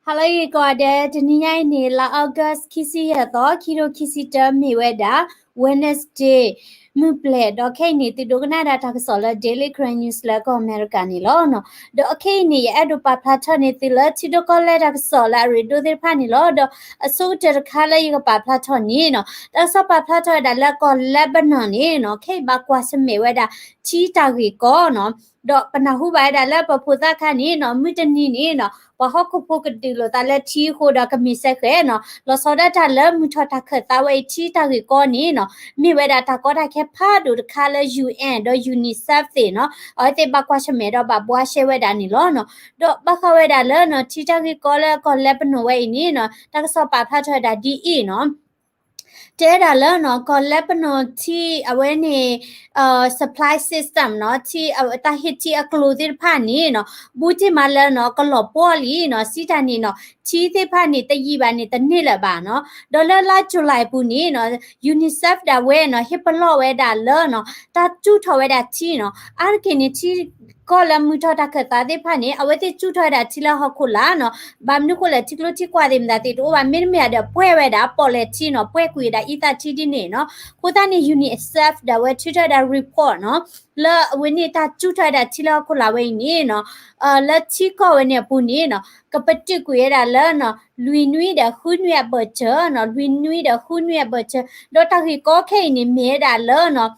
ဟါလၢအဂ့ၤကိးဂၤဒဲး, တနံၤညါအံၤန့ၣ် လါ August ခံဆံယဲၢ်သီ ခံကထိခံဆံတၢ မ့ၢ်ဝဲဒၣ် Wednesday မုၢ်ပျဲၢ်, ဒီးခဲအံၤန့ၣ် သုဒိကနၣ်ဒၣ်တၢ်ကစီၣ်လၢ Daily Karen News လၢကီၢ်အမဲရကၤန့ၣ်လီၤ. ဒီးခဲအံၤန့ၣ် ယအဲၣ်ဒိးပာ်ဖျါထီၣ်န့ၢ်သုလၢထံဒိၣ်ကီၢ်လဲၢ်တၢ်ကစီၣ်လၢအရ့ဒိၣ်သ့ၣ်တဖၣ်န့ၣ်လီၤ. ဒီးအဆိကတၢၢ်တခါလၢယကပာ်ဖျါထီၣ်န့ၣ်နီၤ, တၢ်ကစီၣ်ပာ်ဖျါထီၣ်ဝဲဒၣ်လၢကီၢ် Lebanon န့ၣ်နီၤ, ခဲအံၤဘၣ်ကွၢ်ဆၢၣ်မဲာ်ဝဲဒၣ်ထံတၢ်ဂ့ၢ်ကီနီၤ. ဒီးပနၢ်ဟူဘၣ်ဝဲဒၣ်လၢပဖိသၣ်ခါန့ၣ်နီၤ, မုၢ်တနံၤန့ၣ်နီၤ, ပှၤဟီၣ်ခိၣ်ဖိကဒုးလိာ်သးလၢထံအဃိဒီးကမ့ၢ်စဲဃဲၤနီၤ, လီၤဆီဒၣ်တၢ်လၢမုၢ်ထီၣ်တၢ်ခၢၣ်သးဝဲအံၤထံတၢ်ဂ့ၢ်ကီန့ၣ်နီၤ, မ့ၢ်ဝဲဒၣ်တၢ်ကီတၢ်ခဲဖးဒိၣ်တခါလၢ ယူၣ်အၣ် ဒီး UNICEF သ့ၣ်နီၤ, အဝဲသ့ၣ်ဘၣ်ကွၢ်ဆၢၣ်မဲာ်ဒီးဘၣ်ဘှါရှဲဝဲဒၣ်န့ၣ်လီၤနီၤ. ဒီးဘၣ်ဃးဝဲဒၣ်လၢနီၤ, ထံတၢ်ဂ့ၢ်ကီလၢကီၢ် Lebanon ဝဲအံၤန့ၣ်နီၤ, တၢ်ကစီၣ်ပာ်ဖျါထီၣ်ဝဲဒၣ်ဒ်အံၤနီၤ. တဲဒၣ်လၢနီၤ, ကီၢ် Lebanon ထံအဝဲန့ၣ် supply system နီၤ, ထံအတၢ်ဟ့ၣ်ထံအကျိၤသ့ၣ်တဖၣ်န့ၣ်နီၤ, ဘူးတ့ၢ်မးလၢနီၤ, ကလီၤပှီၢ်လံနီၤ, စံးတၢ်န့ၣ်နီၤ, ထံသ့ၣ်တဖၣ်န့ၣ် တယံာ်ဘၣ်န့ၣ် တန့ၢ်လၢၤဘၣ်နီၤ. ဒီးလၢလါ July အပူၤန့ၣ်နီၤ, UNICEF ဒၣ်ဝဲနီၤ, ဟ့ၣ်ပလီၢ်ဝဲဒၣ်လၢနီၤ, တၢ်စူၢ်ထီၣ်ဝဲဒၣ်ထံနီၤ, အါတက့ၢ်န့ၣ် ထံကီၢ်လၢမုၢ်ထီၣ်တၢ်ခၢၣ်သးသ့ၣ်တဖၣ်န့ၣ် အဝဲသ့ၣ်စူၢ်ထီၣ်ဝဲဒၣ်ထံလၢဟီၣ်ခိၣ်လာ်နီၤ, ဘၣ်မနုၤဃိလဲၣ် ထံကျိထံကွာ်သ့ၣ်မတၤသ့ၣ်တအိၣ်ဘၣ်, မ့တမ့ၢ်ဒီးပှဲၢ်ဝဲဒၣ် ပီၣ်လဲၣ်ထံနီၤ, ပှဲၢ်ကွံာ်ဝဲဒၣ်အံသၣ်ထံဒ်န့ၣ်နီၤ. အဃိသတးန့ၣ် UNICEF ဒၣ်ဝဲထုးထီၣ်ဝဲဒၣ် report နီၤ, လၢအဝဲန့ၣ်တၢ်စူၢ်ထီၣ်ဝဲဒၣ်ထံလၢဟီၣ်ခိၣ်လာ်ဝဲအံၤန့ၣ်နီၤ, လၢထံကီၢ်ဝဲန့ၣ်အပူၤန့ၣ်နီၤ, ကပတုာ်ကွံာ်ဝဲဒၣ်လၢနီၤ, လွံၢ်နွံဒီးဃုနွံအဘၢၣ်စၢၤနီၤ, လွံၢ်နွံဒီးဃုနွံအဘၢၣ်စၢၤ, ဒီးတၢ်ဂ့ၢ်ကီခဲအံၤန့ၣ် မ့ၢ်ဝဲဒၣ်လၢနီၤ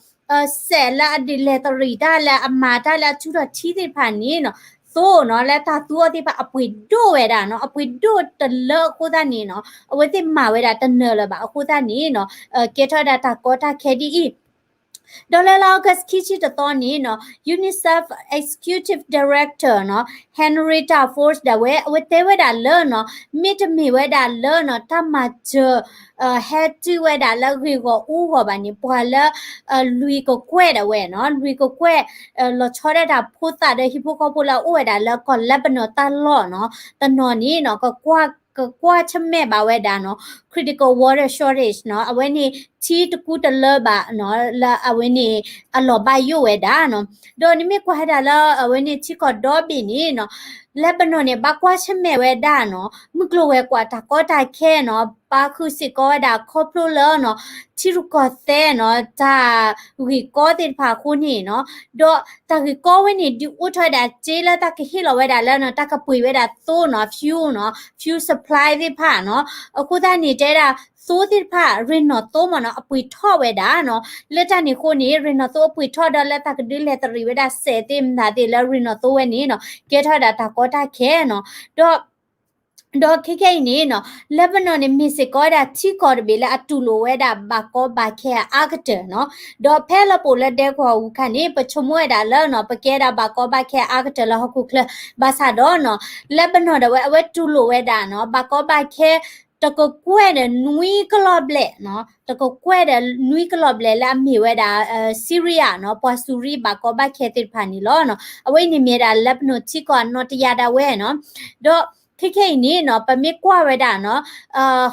စဲးလၢအဒုးလဲၤတရံးတၢ်လၢအမၤတၢ်လၢအစူၢ်ထီၣ်ထံသ့ၣ်တဖၣ်န့ၣ်နီၤ, သိနီၤ, လၢတၢ်သူအီၤသ့ၣ်တဖၣ်အပှ့ၤဒိၣ်ဝဲဒၣ်နီၤ, အပှ့ၤဒိၣ်တလၢအဃိသတးန့ၣ်နီၤ, အဝဲသ့ၣ်မၤဝဲဒၣ်တနၢၤလၢၤဘၣ်အဃိသတးန့ၣ်နီၤ, ကဲထီၣ်ဝဲဒၣ်တၢ်ကီတၢ်ခဲဒ်အံၤ ဒီးလၢလါ August ခံဆံတသီန့ၣ်နီၤ, UNICEF Executive Director နီၤ, Henrietta Fore ဒၣ်ဝဲ အဝဲတဲဝဲဒၣ်လၢနီၤ, မ့တမ့ၢ်ဝဲဒၣ်လၢနီၤ, တၢ်မၤစၢၤ ဟဲတုၤဝဲဒၣ်လၢအဂ့ၢ်ဂီၢ်အူဂီၢ်ဘၣ်န့ၣ် ပှၤလၢ လွံၢ်ကကွဲၢ်ဒၣ်ဝဲနီၤ, လွံၢ်ကကွဲၢ် လီၤဆီဒၣ်တၢ်ဖိသၣ်ဒီးဟံၣ်ဖိဃီဖိလၢအအိၣ်ဝဲဒၣ်လၢကီၢ် Lebanon တၢ်လီၢ်နီၤ, တနီၤန့ၣ်နီၤ, ကကွၢ်ဆၢၣ်မဲာ်ဘၣ်ဝဲဒၣ်နီၤ, critical water shortage နီၤ, အဝဲန့ၣ်ထံတကူတလၢဘၣ်နီၤ, လၢအဝဲန့ၣ် အလီၤဘၣ်ယိၣ်ဝဲဒၣ်နီၤ. ဒီးနမ့ၢ်ကွၢ်ဝဲဒၣ်လၢအဝဲန့ၣ်ထံကီၢ်ဒီဘ့ၣ်န့ၣ်နီၤ, Lebanon န့ၣ် ဘၣ်ကွၢ်ဆၢၣ်မဲာ်ဝဲဒၣ်နီၤ, မုၢ်ကျိၤဝဲၤကွာ်တၢ်ကီတၢ်ခဲနီၤ, ပာ်ဃုာ်စ့ၢ်ကီးဝဲဒၣ်ခီဖျိလၢနီၤ, ထံရူၢ်ကီၢ်သဲးနီၤ, တၢ်ဂ့ၢ်ကီသ့ၣ်တဖၣ်အဃိန့ၣ်နီၤ, ဒီးတၢ်ဂ့ၢ်ကီဝဲန့ၣ် ဒုးအိၣ်ထီၣ်ဝဲဒၣ်စ့လၢတၢ်ကဟ့ၣ်လီၤဝဲဒၣ်လၢနီၤ, တၢ်ကပှ့ၤဝဲဒၣ်သိနီၤ, fuel နီၤ, fuel supply သ့ၣ်တဖၣ်နီၤ, အဃိသတးန့ၣ် တဲဒၣ်သိသ့ၣ်တဖၣ် ရ့ၣ်နီၣ်သိမ့ၢ်နီၤ, အပှ့ၤထီၣ်ဝဲဒၣ်နီၤ, လၢတၢ်န့ၣ်အဃိန့ၣ် ရ့ၣ်နီၣ်သိအပှ့ၤထီၣ်ဒီးလၢတၢ်ကဒုးလဲၤတရံးဝဲဒၣ်စဲးသ့ၣ်မတၤသ့ၣ်လၢရ့ၣ်နီၣ်သိဝဲန့ၣ်နီၤ, ကဲထီၣ်ဝဲဒၣ်တၢ်ကီတၢ်ခဲနီၤ, ဒီး ဒီးခဲခဲအံၤန့ၣ်နီၤ, Lebanon န့ၣ် မ့ၢ်စ့ၢ်ကီးဝဲဒၣ်ထံကီၢ်တဘ့ၣ်လၢအတူၢ်လိာ်ဝဲဒၣ်ဘၣ်ကီဘၣ်ခဲအအါကတၢၢ်နီၤ, ဒီးဖဲလၢပအိၣ်လၢဒဲကဝီၤအပူၤအခါန့ၣ် ပဆိကမိၣ်ဝဲဒၣ်လၢနီၤ, ပကဲဒၣ်ဘၣ်ကီဘၣ်ခဲအအါကတၢၢ်လၢဟီၣ်ခိၣ်ချၢ, ဘၣ်ဆၣ်ဒီးနီၤ, Lebanon ဒၣ်ဝဲ အဝဲတူၢ်လိာ်ဝဲဒၣ်နီၤ, ဘၣ်ကီဘၣ်ခဲ တကကွဲၢ်ဒီးနွံကလီၢ်ဘျဲၣ်နီၤ, တကကွဲၢ်ဒီးနွံကလီၢ်ဘျဲၣ်လၢအမ့ၢ်ဝဲဒၣ် Syria နီၤ, ပှၤစူၤရံဘၣ်ကီဘၣ်ခဲသ့ၣ်တဖၣ်န့ၣ်လီၤနီၤ, အဝဲအံၤန့ၣ်မ့ၢ်ဝဲဒၣ် Lebanon ထံကီၢ်အနီၣ်တယၢ်ဒၣ်ဝဲနီၤ, ဒီးခဲခဲအံၤန့ၣ်နီၤ, ပမ့ၢ်ကွၢ်ဝဲဒၣ်နီၤ,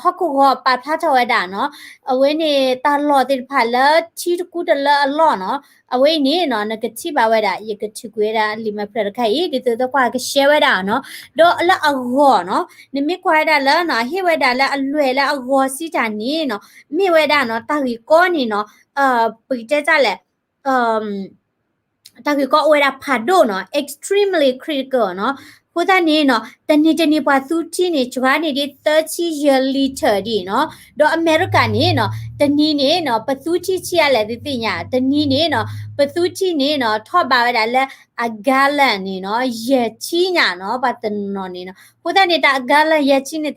ဟီၣ်ခိၣ်ဂီၤပာ်ဖျါထီၣ်ဝဲဒၣ်နီၤ, အဝဲန့ၣ်တၢ်လီၢ်သ့ၣ်တဖၣ်လၢထံတကူတလၢအလီၢ်နီၤ, အဝဲအံၤန့ၣ်နီၤ, နကထံၣ်ဘၣ်ဝဲဒၣ်, ယကထုးကွံာ်ဝဲဒၣ်လံာ်မဲာ်ဖျၢၣ်တခါအံၤ ဒ်သိးသပှၢ်ကရှဲဝဲဒၣ်နီၤ, ဒီးလၢအဂီၢ်နီၤ, နမ့ၢ်ကွၢ်ဝဲဒၣ်လၢနီၤ, ဟ့ၣ်ဝဲဒၣ်လၢအလွဲၢ်လၢအဂီၢ်စံးတၢ်န့ၣ်နီၤ, မ့ၢ်ဝဲဒၣ်နီၤ, တၢ်ဂ့ၢ်ကီန့ၣ်နီၤ, ပကတဲတၢ်လဲၣ် တၢ်ဂ့ၢ်ကီအိၣ်ဝဲဒၣ်ဖးဒိၣ်နီၤ, extremely critical နီၤ, အဃိသတးန့ၣ်နီၤ, တနံၤတနံၤ ပှၤသူထံန့ၣ် စှၤန့ၢ်ဒ်သၢဆံယဲၢ် litre ဒ်နီၤ, ဒီးအမဲရကၤန့ၣ်နီၤ, တနံၤန့ၣ်နီၤ, ပသူထံဆံးအါလဲၣ် သုသ့ၣ်ညါ, တနံၤန့ၣ်နီၤ, ပသူထံန့ၣ်နီၤ, ထီၣ်ဘးဝဲဒၣ်လၢ အ gallon န့ၣ်နီၤ, ယဲၢ်ဆံညါနီၤ, ပှၤတနီၤနီၤန့ၣ်နီၤ, အဃိသတးန့ၣ် တၢ်အ gallon ယဲၢ်ဆံန့ၣ်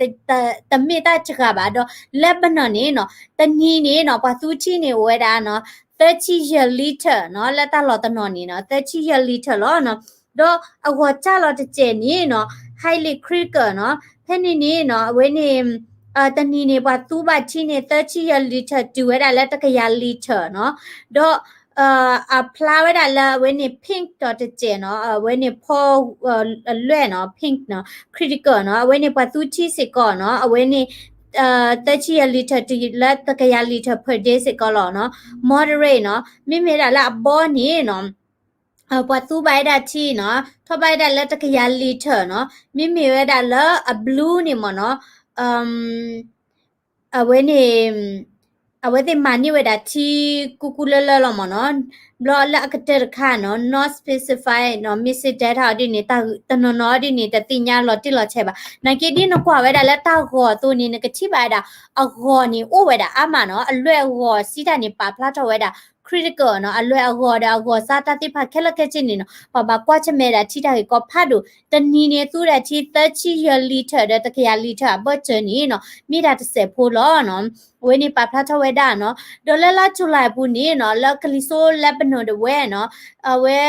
တမ့ၢ်တၢ်စှၤဘၣ်, ဒီး Lebanon န့ၣ်နီၤ, တနံၤန့ၣ်နီၤ, ပှၤသူထံန့ၣ်အိၣ်ဝဲဒၣ်နီၤ, သၢဆံယဲၢ် litre နီၤ, လၢတၢ်လီၢ်တနီၤန့ၣ်နီၤ, သၢဆံယဲၢ် litre လီၤနီၤ, ဒီးအဂီၢ်စၢ်လီၤတစဲးန့ၣ်နီၤ, highly critical နီၤ, ဖဲန့ၣ်န့ၣ်နီၤ, အဝဲန့ၣ် တနံၤန့ၣ် ပှၤသူဘၣ်ထံန့ၣ် သၢဆံယဲၢ် litre တုၤဝဲဒၣ်လၢတကယၤ litre နီၤ, ဒီး အဖျါဝဲဒၣ်လၢအဝဲန့ၣ် pink ဒီးတစဲးနီၤ, အဝဲန့ၣ်ဖီ အလွဲၢ်နီၤ, pink နီၤ, critical နီၤ, အဝဲန့ၣ်ပှၤသူထံစ့ၢ်ကီးနီၤ, အဝဲန့ၣ် သၢဆံယဲၢ် litre တုၤလၢတကယၤ litre per day စ့ၢ်ကီးလီၤနီၤ, moderate နီၤ, မ့မ့ၢ်ဒၣ်လၢအဘီန့ၣ်နီၤ ပှၤသူဘၣ်ဝဲဒၣ်ထံနီၤ, ထီၣ်ဘၣ်ဝဲဒၣ်လၢတကယၤလံာ်ထၢၣ်နီၤ, မ့မ့ၢ်ဝဲဒၣ်လၢအ blue န့ၣ်မ့ၢ်နီၤ, အဝဲန့ၣ် အဝဲသ့ၣ်မၤန့ၢ်ဝဲဒၣ်ထံကူကူလၢလၢလီၤမ့ၢ်နီၤ, ဘျီလၢအကတၢၢ်တခါနီၤ not specify နီၤ မ့ၢ်စ့တဲထီၣ်ဒ်န့ၣ် တနီၤနီၤဒ်န့ၣ် တသ့ၣ်ညါလီၤတံၢ်လီၤဆဲးဘၣ်. နာ်က့ဒ်နကွၢ်ဝဲဒၣ်လၢတၢ်ဂီၤအသိးန့ၣ် နကထံၣ်ဘၣ်ဝဲဒၣ် အဂီၤန့ၣ်အိၣ်ဝဲဒၣ်အါမးနီၤ, အလွဲၢ်အဂီၤစံးတၢ်န့ၣ် ပာ်ဖျါထီၣ်ဝဲဒၣ် critical နီၤ, အလွဲၢ်အဂီၤဒီးအဂီၤစါတၢ်သ့ၣ်တဖၣ်ခဲလၢာ်ခဲဆ့န့ၣ်နီၤ, ပှၤဘၣ်ကွၢ်ဆၢၣ်မဲာ်ဒၣ်ထံတၢ်ဂ့ၢ်ကီဖးဒိၣ်, တနံၤန့ၣ်သူဒၣ်ထံသၢဆံယဲၢ်လံာ်ထၢၣ်ဒီးတကယၤလံာ်ထၢၣ်အဘၢၣ်စၢၤန့ၣ်နီၤ, မ့ၢ်တၢ်တစဲးဖိလီၤနီၤ. အဝဲန့ၣ်ပာ်ဖျါထီၣ်ဝဲဒၣ်နီၤ, ဒီးလၢလါ July အပူၤန့ၣ်နီၤ လၢကလံၤစိး Lebanon ဒၣ်ဝဲနီၤ, အဝဲ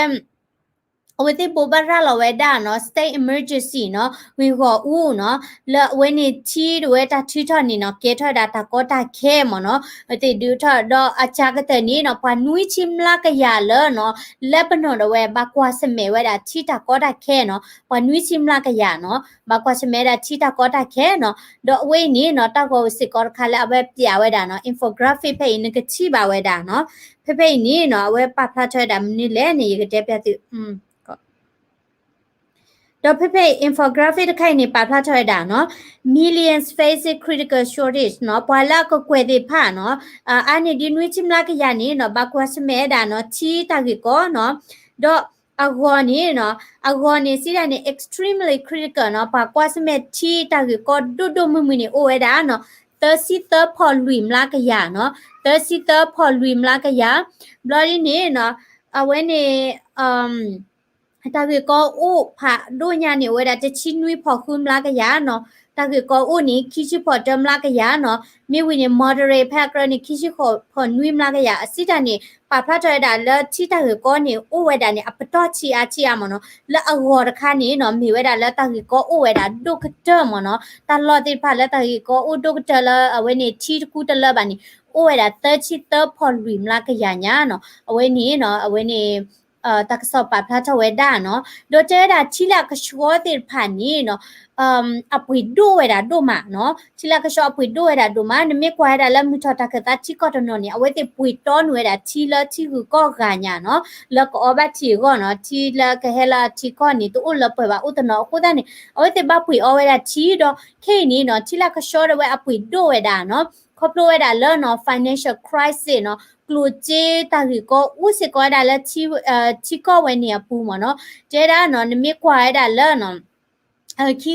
အဝဲသ့ၣ်ဘိးဘၣ်ရၤလီၤဝဲဒၣ်နီၤ state emergency နီၤ, ဂ့ၢ်ဂီၢ်အူနီၤ, လၢအဝဲန့ၣ်ထံဒၣ်ဝဲတၢ်ထုးထီၣ်န့ၣ်နီၤ ကဲထီၣ်ဝဲဒၣ်တၢ်ကီတၢ်ခဲမ့ၢ်နီၤ, သ့ၣ်ဒုးထီၣ်ဒီးအစှၤကတၢၢ်န့ၣ်နီၤ ပှၤနွံဆံမျးကယၤလၢနီၤ Lebanon ဒၣ်ဝဲ ဘၣ်ကွၢ်ဆၢၣ်မဲာ်ဝဲဒၣ်ထံတၢ်ကီတၢ်ခဲနီၤ, ပှၤနွံဆံမျးကယၤနီၤ ဘၣ်ကွၢ်ဆၢၣ်မဲာ်ဝဲဒၣ်ထံတၢ်ကီတၢ်ခဲနီၤ, ဒီးအဝဲအံၤန့ၣ်နီၤ တၢ်ဂီၤဝဲစ့ၢ်ကီးတခါလၢအဝဲပျးဝဲဒၣ်နီၤ infographic ဖဲအံၤ နကထံၣ်ဘၣ်ဝဲဒၣ်နီၤ, ဖဲဖဲအံၤန့ၣ်နီၤ အဝဲပာ်ဖျါထီၣ်ဝဲဒၣ်မနုၤလဲၣ်န့ၣ် ယကတဲပျးသု ဒီးဖဲဖဲအံၤ infographic တခါအံၤန့ၣ် ပာ်ဖျါထီၣ်ဝဲဒၣ်နီၤ millions facing critical shortage နီၤ, ပှၤလၢအကကွဲၢ်သ့ၣ်တဖၣ်နီၤ, အါန့ၢ်ဒ်နွံဆံမျးကယၤန့ၣ်နီၤ ဘၣ်ကွၢ်ဆၢၣ်မဲာ်ဝဲဒၣ်နီၤ ထံတၢ်ဂ့ၢ်ကီနီၤ, ဒီးအဂီၤန့ၣ်နီၤ, အဂီၤန့ၣ်စံးဒၣ်န့ၣ် extremely critical နီၤ, ပှၤကွၢ်ဆၢၣ်မဲာ်ထံတၢ်ဂ့ၢ်ကီဒိၣ်ဒိၣ်မုၢ်မုၢ်န့ၣ် အိၣ်ဝဲဒၣ်နီၤ သၢဆံသၢဖီၣ်လွံၢ်မျးကယၤနီၤ, သၢဆံသၢဖီၣ်လွံၢ်မျးကယၤ, ဘျီဒ်န့ၣ်နီၤ, အဝဲန့ၣ် တၢ်ဂ့ၢ်ကီအိၣ်ဖးဒိၣ်ညါန့ၣ် အိၣ်ဝဲဒၣ်တဆံနွံဖီၣ်ဃုမျးကယၤနီၤ, တၢ်ဂ့ၢ်ကီအိၣ်န့ၣ် ခံဆံဖီၣ်တၢမျးကယၤနီၤ, မ့ၢ်ဝံၤန့ၣ် moderate ဖဲအကြၢးန့ၣ် ခံဆံဖီၣ်နွံမျးကယၤ, အစံးတၢ်န့ၣ် ပာ်ဖျါထီၣ်ဝဲဒၣ်လၢထံတၢ်ဂ့ၢ်ကီန့ၣ် အိၣ်ဝဲဒၣ်န့ၣ် အပတီၢ်ဆံးအါဆံးအါမ့ၢ်နီၤ, လၢအဂီၤတခါန့ၣ်နီၤ မ့ၢ်ဝဲဒၣ်လၢတၢ်ဂ့ၢ်ကီအိၣ်ဝဲဒၣ်ဒိၣ်ကတၢၢ်မ့ၢ်နီၤ, တၢ်လီၢ်သ့ၣ်တဖၣ်လၢတၢ်ဂ့ၢ်ကီအိၣ်ဒိၣ်ကတၢၢ်လၢအဝဲန့ၣ်ထံတကူတလၢဘၣ်န့ၣ် အိၣ်ဝဲဒၣ်သၢဆံသၢဖီၣ်လွံၢ်မျးကယၤညါနီၤ, အဝဲန့ၣ်နီၤ အဝဲန့ၣ် တၢ်ကစီၣ်ပာ်ဖျါထီၣ်ဝဲဒၣ်နီၤ, ဒီးတဲဝဲဒၣ်ထံလၢအကဆှီသ့ၣ်တဖၣ်န့ၣ်နီၤ အပှ့ၤဒိၣ်ဝဲဒၣ်ဒိၣ်မးနီၤ, ထံလၢအကဆှီအပှ့ၤဒိၣ်ဝဲဒၣ်ဒိၣ်မး, နမ့ၢ်ကွၢ်ဝဲဒၣ်လၢမုၢ်ထီၣ်တၢ်ခၢၣ်သးထံကီၢ်တနီၤန့ၣ် အဝဲသ့ၣ်ပှ့ၤတီနုာ်ဝဲဒၣ်ထံလၢထံဂုၤကီၢ်ဂၤညါနီၤ, လၢကအီဘၣ်ထံအဂီၢ်နီၤ, ထံလၢကဟဲလၢအထံကီၢ်န့ၣ် တအိၣ်လၢပှဲၤဘၣ်အိၣ်တနီၤအဃိသတးန့ၣ် အဝဲသ့ၣ်ဘၣ်ပှ့ၤအီဝဲဒၣ်ထံဒီး ခဲအံၤန့ၣ်နီၤ ထံလၢအကဆှီဒၣ်ဝဲအပှ့ၤဒိၣ်ဝဲဒၣ်နီၤ, ခီဖျိဝဲဒၣ်လၢနီၤ financial crisis နီၤ, ကျိၣ်စ့တၢ်ဂ့ၢ်ကီအိၣ်စ့ၢ်ကီးဝဲဒၣ်လၢ ထံကီၢ်ဝဲန့ၣ်အပူၤမ့ၢ်နီၤ, တဲဒၣ်နီၤ နမ့ၢ်ကွၢ်ဝဲဒၣ်လၢနီၤ ခံထိ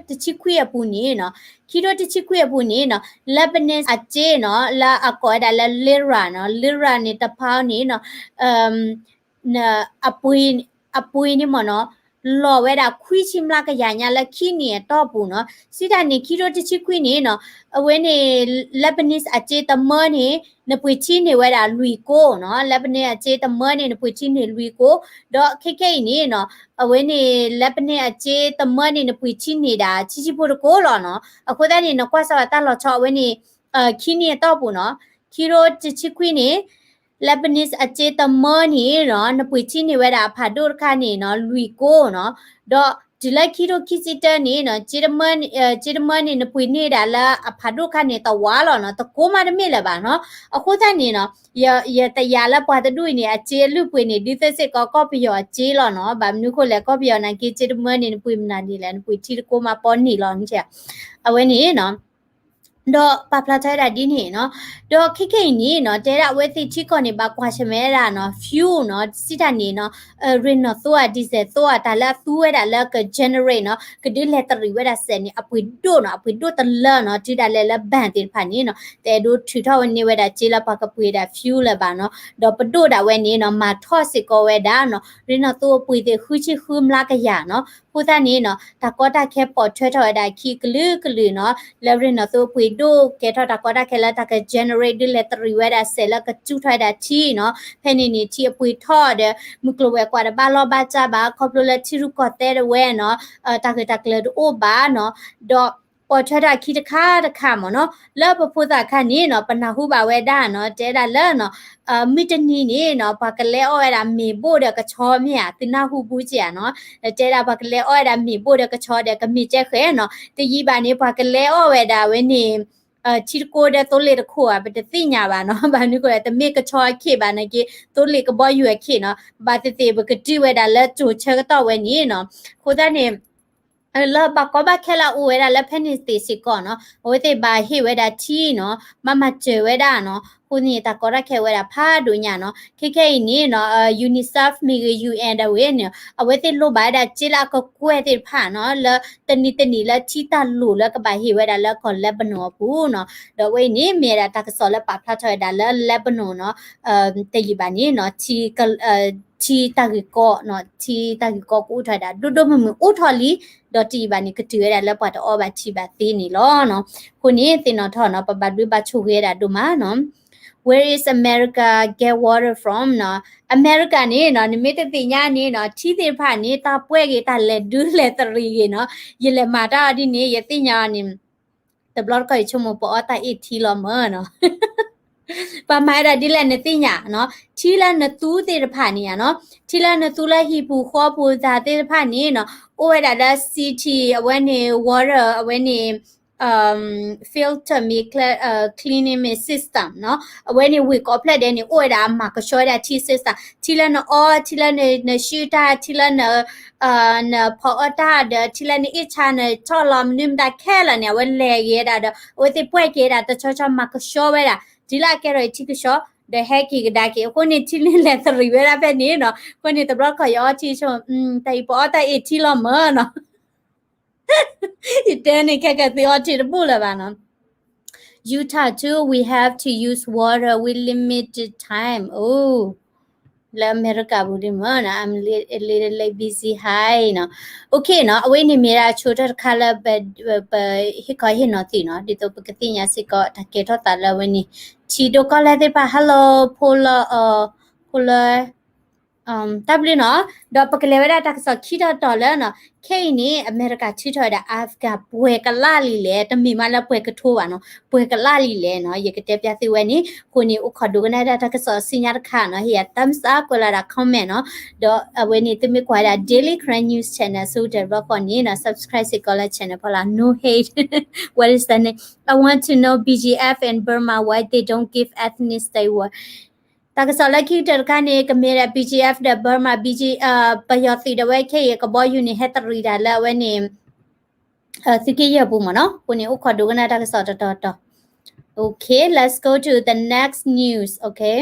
တဆံခွံအပူၤန့ၣ်နီၤ, ခံထိတဆံခွံအပူၤန့ၣ်နီၤ Lebanese အစ့နီၤ လၢအကိးဝဲဒၣ်လၢ lira နီၤ, lira န့ၣ်တဖၣ်န့ၣ်နီၤ အပှ့ၤ အပှ့ၤန့ၣ်မ့ၢ်နီၤ လီၤဝဲဒၣ်ခွံဆံမျးကယၤညါလၢခံနံၣ်အတီၢ်ပူၤနီၤ, စံးတၢ်န့ၣ် ခံထိတဆံခွံန့ၣ်နီၤ အဝဲန့ၣ် Lebanese အစ့တမၢန့ၣ် နပှ့ၤထံန့ၢ်ဝဲဒၣ်လွံၢ်ကိနီၤ, Lebanese အစ့တမၢန့ၣ် နပှ့ၤထံန့ၢ်လွံၢ်ကိ, ဒီးခဲခဲအံၤန့ၣ်နီၤ အဝဲန့ၣ် Lebanese အစ့တမၢန့ၣ် နပှ့ၤထံန့ၢ်ဒၣ်ဆံဆံဖိတကိလီၤနီၤ, အဃိသတးန့ၣ် နကွၢ်စၢၤဘၣ်တၢ်လီၤဆီအဝဲန့ၣ် ခံနံၣ်အတီၢ်ပူၤနီၤ, ခံထိတဆံခွံန့ၣ် Lebanese အစ့တမၢန့ၣ်နီၤ နပှ့ၤထံန့ၢ်ဝဲဒၣ်အဖးဒိၣ်တခါန့ၣ်နီၤ လွံၢ်ကိနီၤ, ဒီးတုၤလၢခံထိခံဆံတၢန့ၣ်နီၤ စ့တမၢန့ၣ် နပှ့ၤန့ၢ်ဒၣ်လၢအဖးဒိၣ်တခါန့ၣ် တဝးလီၤနီၤ, တကိးမးတမ့ၢ်လၢၤဘၣ်နီၤ, အဃိသတးန့ၣ်နီၤ ယတယာ်လၢပှၤတဒူၣ်အံၤန့ၣ် အစ့အလုၢ်ပှ့ၤန့ၣ် ဒ်သိးစ့ၢ်ကီးကီၢ်ပယီၤအစ့လီၤနီၤ, ဘၣ်မနုၤဃိလဲၣ် ကီၢ်ပယီၤနာ်က့ စ့တမၢန့ၣ် နပှ့ၤမနုၤဒ်လဲၣ် နပှ့ၤထံတကိးမးပီန့ၢ်လီၤ, အဝဲန့ၣ်နီၤ ဒီးပာ်ဖျါထီၣ်ဝဲဒၣ်ဒ်န့ၣ်နီၤ, ဒီးခဲခဲအံၤန့ၣ်နီၤ တဲဒၣ်အဝဲသ့ၣ်ထံကီၢ်န့ၣ် ဘၣ်ကွၢ်ဆၢၣ်မဲာ်ဝဲဒၣ်နီၤ fuel နီၤ စံးတၢ်န့ၣ်နီၤ ရ့ၣ်နီၣ်သိအ diesel သိအ တၢ်လၢအသူဝဲဒၣ်လၢက generate နီၤ ကဒုးလဲၤတရံးဝဲဒၣ်စဲးန့ၣ် အပှ့ၤဒိၣ်နီၤ အပှ့ၤဒိၣ်တလၢနီၤ တုၤဒၣ်လဲာ်လၢ bank သ့ၣ်တဖၣ်န့ၣ်နီၤ တအဲၣ်ဒိးထုးထီၣ်ဝဲန့ၢ်ဝဲဒၣ်စ့လၢပှၤကပှ့ၤဒၣ် fuel လၢၤဘၣ်နီၤ, ဒီးပဒိၣ်ဒၣ်ဝဲန့ၣ်နီၤ မၤထီၣ်စ့ၢ်ကီးဝဲဒၣ်နီၤ ရ့ၣ်နီၣ်သိအပှ့ၤသ့ၣ်ဃုဆံဃုမျးကယၤနီၤ, အဃိသတးန့ၣ်နီၤ တၢ်ကီတၢ်ခဲပိာ်ထွဲထီၣ်ဝဲဒၣ်အခံကလုာ်ကလုာ်နီၤ, လၢရ့ၣ်နီၣ်သိအပှ့ၤဒိၣ်ကဲထီၣ်တၢ်ကီတၢ်ခဲလၢတၢ်က generate ဒုးလဲၤတရံးဝဲဒၣ်စဲးလၢကစူၢ်ထီၣ်ဝဲဒၣ်ထံနီၤ, ဖဲန့ၣ်န့ၣ်ထံအပှ့ၤထီၣ်ဒီး မုၢ်ကျိၤဝဲၤကွာ်တဘၣ်လီၢ်ဘၣ်စၢ်ဘၣ် ခီဖျိလၢထံရူၢ်ကီၢ်သဲးတဝဲနီၤ တၢ်ဂ့ၢ်တၢ်ကျၢၤတအိၣ်ဘၣ်နီၤ, ဒီးပိာ်ထွဲထီၣ်အခံတခါတခါမ့ၢ်နီၤ, လၢပဖိသၣ်ခါန့ၣ်နီၤ ပနၢ်ဟူဘၣ်ဝဲဒၣ်နီၤ တဲဒၣ်လၢနီၤ မုၢ်တနံၤန့ၣ်နီၤ ပှၤကလဲအီၣ်ဝဲဒၣ်မ့ၢ်ဘိၣ်ဒီးကဆီမ့ၢ်ဧါ သုနၢ်ဟူဘူးက့ၤဧါနီၤ, တဲဒၣ်ပှၤကလဲအီၣ်ဝဲဒၣ်မ့ၢ်ဘိၣ်ဒီးကဆီဒီး ကမ့ၢ်ကဲဃဲနီၤ, တယံာ်ဘၣ်န့ၣ် ပှၤကလဲအီၣ်ဝဲဒၣ်ဝဲန့ၣ် ထံတကိးဒီးသိလ့ၣ်တခိၣ်ဧါ ပတသ့ၣ်ညါဘၣ်နီၤ, ဘၣ်မနုၤအဃိလဲၣ် တမ့ၢ်ကဆီအခံဘၣ်နာ်က့ သိလ့ၣ်ကဘီယူၤအခံနီၤ, ဘၣ်သ့ၣ်သ့ၣ် ပကတုၤဝဲဒၣ်လၢကၠိၤဆၢကတီၢ်ဝဲန့ၣ်နီၤ, အဃိသတးန့ၣ် လၢဘၣ်ကီဘၣ်ခဲလၢအအိၣ်ဝဲဒၣ်လၢဖဲန့ၣ်သ့ၣ်စ့ၢ်ကီးနီၤ, အဝဲသ့ၣ်ဘၣ်ဟ့ၣ်ဝဲဒၣ်ထံနီၤ, ဘၣ်မၤစၢၤဝဲဒၣ်နီၤ, အဃိန့ၣ် တၢ်ကီတၢ်ခဲဝဲဒၣ်ဖးဒိၣ်ညါနီၤ, ခဲခဲအံၤန့ၣ်နီၤ, UNICEF မ့ၢ်ဂ့ၤ UN ဒၣ်ဝဲန့ၣ် အဝဲသ့ၣ်လိၣ်ဘၣ်ဝဲဒၣ်စ့လၢအကကွဲၢ်သ့ၣ်တဖၣ်နီၤ, လၢတနံၤတနံၤလၢထံတၢ်လိၣ်လၢကဘၣ်ဟ့ၣ်ဝဲဒၣ်လၢကီၢ် Lebanon အပူၤနီၤ, ဒီးအဝဲအံၤန့ၣ် မ့ၢ်ဝဲဒၣ်တၢ်ကစီၣ်လၢပာ်ဖျါထီၣ်ဝဲဒၣ်လၢ Lebanon နီၤ, တယံာ်ဘၣ်န့ၣ်နီၤ, ထံတၢ်ဂ့ၢ်ကီ ထံတၢ်ဂ့ၢ်ကီကအိၣ်ထီၣ်ဝဲဒၣ် ဒိၣ်ဒိၣ်မုၢ်မုၢ်အိၣ်ထီၣ်လံ, ဒီးတယံာ်ဘၣ်န့ၣ် ကတုၤဝဲဒၣ်လၢပှၤတအီဘၣ်ထံဘၣ်သ့န့ၣ်လီၤနီၤ. အဃိန့ၣ် သ့ၣ်နီၣ်ထီၣ်နီၤ, ပဘၣ်ဘျုးဘၣ်ဆိၣ်ဂ့ၤဝဲဒၣ်ဒိၣ်မးနီၤ. Where is America get water from နီၤ, အမဲရကၤန့ၣ်နီၤ, နမ့ၢ်တသ့ၣ်ညါန့ၣ်နီၤ, ထံသ့ၣ်တဖၣ်န့ၣ် တၢ်ပှဲၤဂ့ၤ တၢ်လဲၤဒုးလဲၤသရံးဂ့ၤနီၤ, ယလဲၤမၤတၢ်အီၤဒ်န့ၣ် ယသ့ၣ်ညါအီၤန့ၣ် တဘျီတခီၣ်ယဆိကမိၣ် ပအီတၢ်အ့ၣ်ထံလီၤမၢ်နီၤ. ပမၤဝဲဒၣ်ဒ်လဲၣ်နသ့ၣ်ညါနီၤ, ထံလၢနသူသ့ၣ်တဖၣ်န့ၣ်နီၤ, ထံလၢနသူလၢဟံၣ်ပူၤဃီပူၤသးသ့ၣ်တဖၣ်န့ၣ်နီၤ, အိၣ်ဝဲဒၣ်လၢ city အဝဲန့ၣ် water အဝဲန့ၣ် filter မ့ၢ် cleaning မ့ၢ် system နီၤ, အဝဲန့ၣ်ဝ့ၢ်ကိးဖျၢၣ်ဒဲးန့ၣ် အိၣ်ဝဲဒၣ်အမၤကဆှီဝဲဒၣ်ထံ system, ထံလၢနအီ ထံလၢန နရှုၢ်တၢ် ထံလၢန နဖီအီၣ်တၢ်ဒီး ထံလၢနအ့ၣ်ဆါနဆီၣ်လီၤမနုၤမတၤခဲလၢာ်န့ၣ် အဝဲလဲၤဂ့ၤဝဲဒၣ်ဒီး အဝဲသ့ၣ်ပှဲၤက့ၤဝဲဒၣ်တဆီဆီ မၤကဆှီဝဲဒၣ်, တုၤလၢအကဲထီၣ်အံၤထံကဆှီ ဒီးဟဲက့ၤကဒါက့ၤ, အဃိန့ၣ် ထံန့ၣ်လဲၤသရံးဝဲဒၣ်ဖဲန့ၣ်နီၤ, အဃိန့ၣ် တဘျီတခီၣ်ယအီထံဆိ တၢ်အံၤပအီတၢ်အ့ၣ်ထံလီၤမၢ်နီၤ. ယတဲန့ၣ် ခဲကဲသုအီထံတဘူၣ်လၢၤဘၣ်နီၤ. Utah too, we have to use water with limited time. Oh, လၢအမဲရကၤပူၤဒ်မၢ်နီၤ, I'm a little late, busy, hi နီၤ. Okay နီၤ, အဝဲန့ၣ်မ့ၢ်ဒၣ်ဆိထၢၣ်တခါလၢ ပဟ့ၣ်ခီဟ့ၣ်နီၤသ့ၣ်နီၤ, ဒ်သိးပကသ့ၣ်ညါစ့ၢ်ကီး တၢ်ကဲထီၣ်သးလၢအဝဲန့ၣ် ထံဒိၣ်ကီၢ်လဲၢ်သ့ၣ်တဖၣ် hello ဖိလၢ ဖိလၢ တၢ်ဘျုးနီၤ, ဒီးပကလဲၤဝဲဒၣ်တၢ်ကစီၣ်ခံတီၤတီၤလၢနီၤ, ခဲအံၤန့ၣ် အမဲရကၤထုးထီၣ်ဝဲဒၣ် Afghan ပှဲၤကလးလံလဲၣ်, တမ့ၢ်မးလၢပှဲၤကထိဘၣ်နီၤ, ပှဲၤကလးလံလဲၣ်နီၤ, ယကတဲပျၢ်သုဝဲန့ၣ်, အဃိန့ၣ် အိၣ်ခိးဒိကနၣ်ဒၣ်တၢ်ကစီၣ်ဆူညါတခါနီၤ, ဟ့ၣ်ယၤ thumbs up ကွဲးလီၤဒၣ် comment နီၤ, ဒီးအဝဲန့ၣ် သုမ့ၢ်ကွၢ်ဝဲဒၣ် Daily Karen News Channel ဆူတၢ်ဘျီဃီန့ၣ်နီၤ, subscribe စ့ၢ်ကီးလၢ channel ဖီလာ် no hate, what is the name, I want to know B G F and Burma, why they don't give ethnic state war. တၢ်ကစီၣ်လၢခံကတၢၢ်တခါန့ၣ် ကမ့ၢ်ဒၣ် B G F ဒီး Burma, BG, ပယီၤသုးဒၣ်ဝဲခဲအံၤ ကဘီယူၤန့ၣ် ဟဲသရံးတၢ်လၢအဝဲန့ၣ် သုးက့ယဲၢ်ပူၤမ့ၢ်နီၤ, အဃိန့ၣ် အိၣ်ခိးဒိကနၣ်တၢ်ကစီၣ်တတီၤတီၤ. Okay, let's go to the next news, okay.